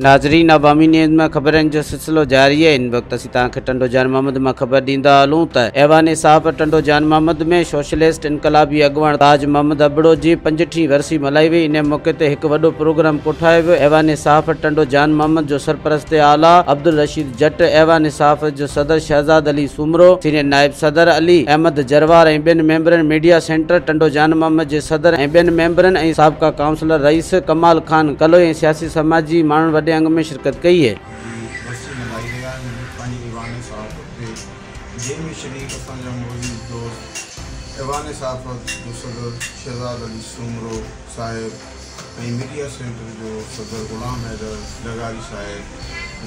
ناظرين عوامي نيوز مان خبرن جو سلسلو جاري آهي. هن وقت اسين توهان کي ٽنڊو جان محمد مان خبر ڏيندا هلون ته ايوان صحافت ٽنڊو جان محمد ۾ سوشلسٽ انقلابي اڳواڻ تاج محمد ابڙو جي 65 ورسي ملهائي وئي. انهي موقعي تي هڪ وڏو پروگرام ڪوٺايو ويو. ايوان صحافت ٽنڊو جان محمد جو سرپرست اعليٰ عبدالرشيد جٽ، ايوان صحافت جو صدر شهزاد علي سومرو، سينيئر نائب صدر علي احمد جروار ۽ ٻين ميمبرن، ميڊيا سينٽر ٽنڊو جان محمد جي صدر ۽ ٻين ميمبرن ۽ سابقه ڪائونسلر رئيس ڪمال خان ڪلوئي ۽ سياسي سماجي ماڻهن وڏي انگ ۾ شرڪت ڪئي. جي ورسي ملهائي رهيا آهيون پنهنجي ايوان صحافت تي جنهن ۾ شريڪ اسان جا معزز دوست ايوان صحافت جو صدر شهزاد علي سومرو صاحب ۽ ميڊيا سينٽر جو صدر غلام حيدر لغاري صاحب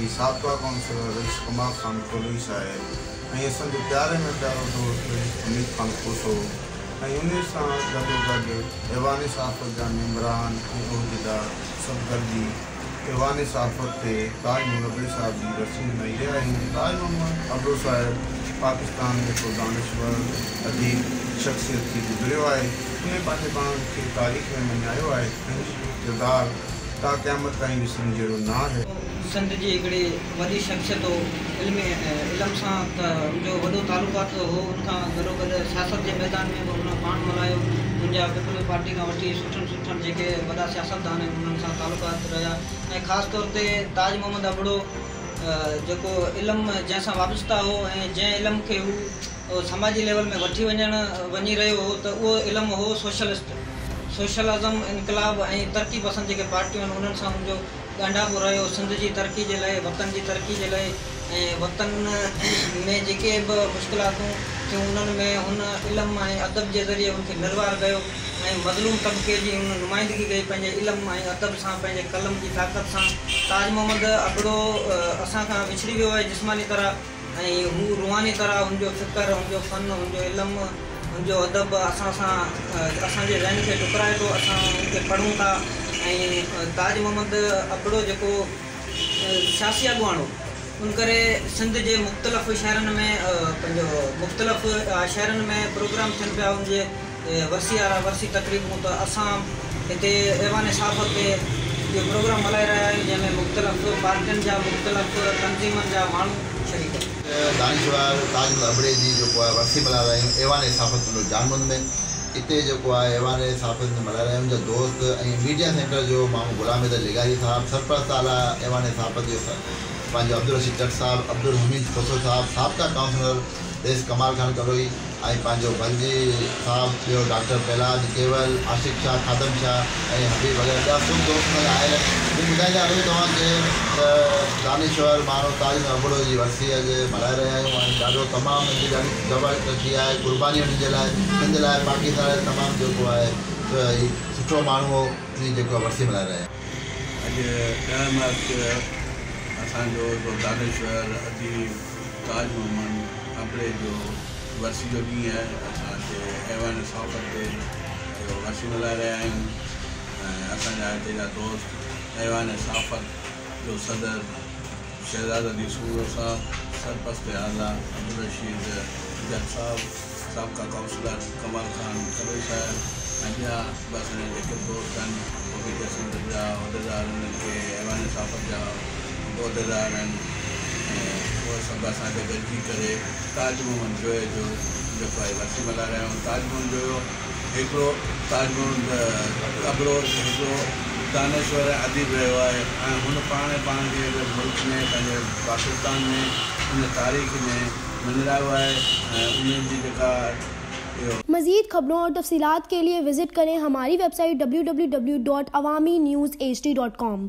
۽ سابقه ڪائونسلر رئيس ڪمال خان ڪلوئي صاحب ۽ اسان جو پياري ۾ پيارو دوست حميد خان کوسو ۽ انهي سان گڏوگڏ ايوان صحافت جا ميمبران ۽ عهديدار سڀ گڏجي ايوان صحافت تي تاج محمد ابڙي صاحب جي ورسي ملهائي رهيا آهيون. تاج محمد ابڙو صاحب پاڪستان ۾ هڪڙو دانشور، اديب شخصيت ٿي گذريو آهي. انهي پنهنجي پاڻ کي تاريخ ۾ مڃايو آهي ۽ هن جو ڪردار تا قيامت تائين وسرڻ جهڙو نه آهي. سنڌ جي هڪڙي وڏي شخصيت هو. علم علم سان ته ان جو وڏو تعلقات هو، ان کان گڏوگڏ سياست جي ميدان ۾ به هن پاڻ ملهايو. هن جا پيپلز پارٽي کان وٺي سٺن سٺن جيڪي وڏا سياستدان آهن انهن سان تعلقات رهيا ۽ خاص طور تي تاج محمد ابڙو جيڪو علم جنهن سان وابسته هو ۽ جنهن علم کي هو سماجي ليول ۾ وٺي وڃڻ وڃي رهيو هو ته اهو علم هو سوشلسٽ، سوشلزم، انقلاب ۽ ترقي پسند جيڪي پارٽيون آهن انهن سان هن جو ڳانڍاپو رهيو. سنڌ جي ترقي جي لاء، وطن جي ترقي جي لاء ۽ وطن ۾ جيڪي به مشڪلاتون ٿيون انهن ۾ هن علم ۽ ادب جي ذريعي ان کي نروار ڪيو ۽ مظلوم طبقي جي هن نمائندگي ڪئي پنهنجي علم ۽ ادب سان پنهنجي قلم جي طاقت سان. تاج محمد ابڙو اسان کان وڇڙي ويو آهي جسماني طرح ۽ هو روحاني طرح هن جو فڪر، هن جو فن، هن جو علم، هن جو ادب اسان سان اسان جي ذهن کي ٽڪرائي ٿو، اسان ان کي پڙهون ٿا ۽ تاج محمد ابڙو جيڪو سياسي اڳواڻ هو ان ڪري سنڌ جي مختلف شهرن ۾ پنهنجو مختلف شهرن ۾ پروگرام ٿين پيا ان جي ورسي وارا ورسي تقريبون ته اسان هتي ايوان صحافت تي اهو پروگرام ملهائي رهيا آهيون جنهن ۾ مختلف پارٽين جا مختلف تنظيمن جا ماڻهو شريڪ آهن. دانشور تاج محمد ابڙي جي جيڪو آهي ورسي ملهائي رهيا آهيون ايوان صحافت ٽنڊو جان محمد ۾ اتي جيڪو آهي ايوان صحافت ۾ ملهائي رهيا آهيون جا دوست ۽ ميڊيا سينٽر جو مامو غلام حيدر لغاري صاحب سرپرست اعليٰ ايوان صحافت جو پنهنجو عبدالرشيد جٽ صاحب عبدالحميد کوسو صاحب سابقه ڪائونسلر رئيس ڪمال خان ڪلوئي ۽ پنهنجو ڀلجي صاحب ٻيو ڊاڪٽر پهلاج ڪيول، عاشق شاهه، خادم شاهه ۽ حبيب وغيره ٻيا سڀ دوست اسان جا آيل آهن. ٻيو ٻڌائيندا هلون توهان کي ته دانشور ماڻهو تاج محمد ابڙو جي ورسي اڄ ملهائي رهيا آهيون ۽ ڏاڍو تمام هن جي ڏاڍي زبردستي آهي قرباني هن جي لاء سنڌ لاء پاڪستان لاء تمام جيڪو آهي هي سٺو ماڻهو هو ان جي جيڪو آهي ورسي ملهائي رهيا آهيون. اڄ 10 مارچ اسان جو هڪڙو دانشور اديب تاج محمد ابڙي جو ورسي جو ڏينهن آهي. اسان هتي ايوان صحافت تي اهو ورسي ملهائي رهيا آهيون ۽ اسان جا هتي جا دوست ايوان صحافت جو صدر شهزاد علي سومرو صاحب، سرپرست اعليٰ عبدالرشيد جٽ صاحب، سابقه ڪائونسلر ڪمال خان ڪلوئي صاحب ۽ ٻيا به اسان جا جيڪي به دوست آهن اهي ميڊيا سينٽر جا عهديدار انهن کي ايوان صحافت جا به عهديدار آهن ۽ اهي سڀ اسان هتي گڏجي ڪري تاج محمد جويي جو جيڪو آهي ورسي ملهائي رهيا آهيون. تاج محمد جويو هڪڙو تاج محمد ابڙو هڪڙو دانشور ۽ اديب رهيو آهي ۽ هن پاڻ پاڻ کي ملڪ ۾ پنهنجي پاڪستان ۾ ان تاريخ ۾ مڃرايو آهي ۽ انهن جي جيڪا اهو. मज़ीद खबरों और तफसीलात के लिए विज़िट करें हमारी वेबसाइट www.awamiNewsHD.com।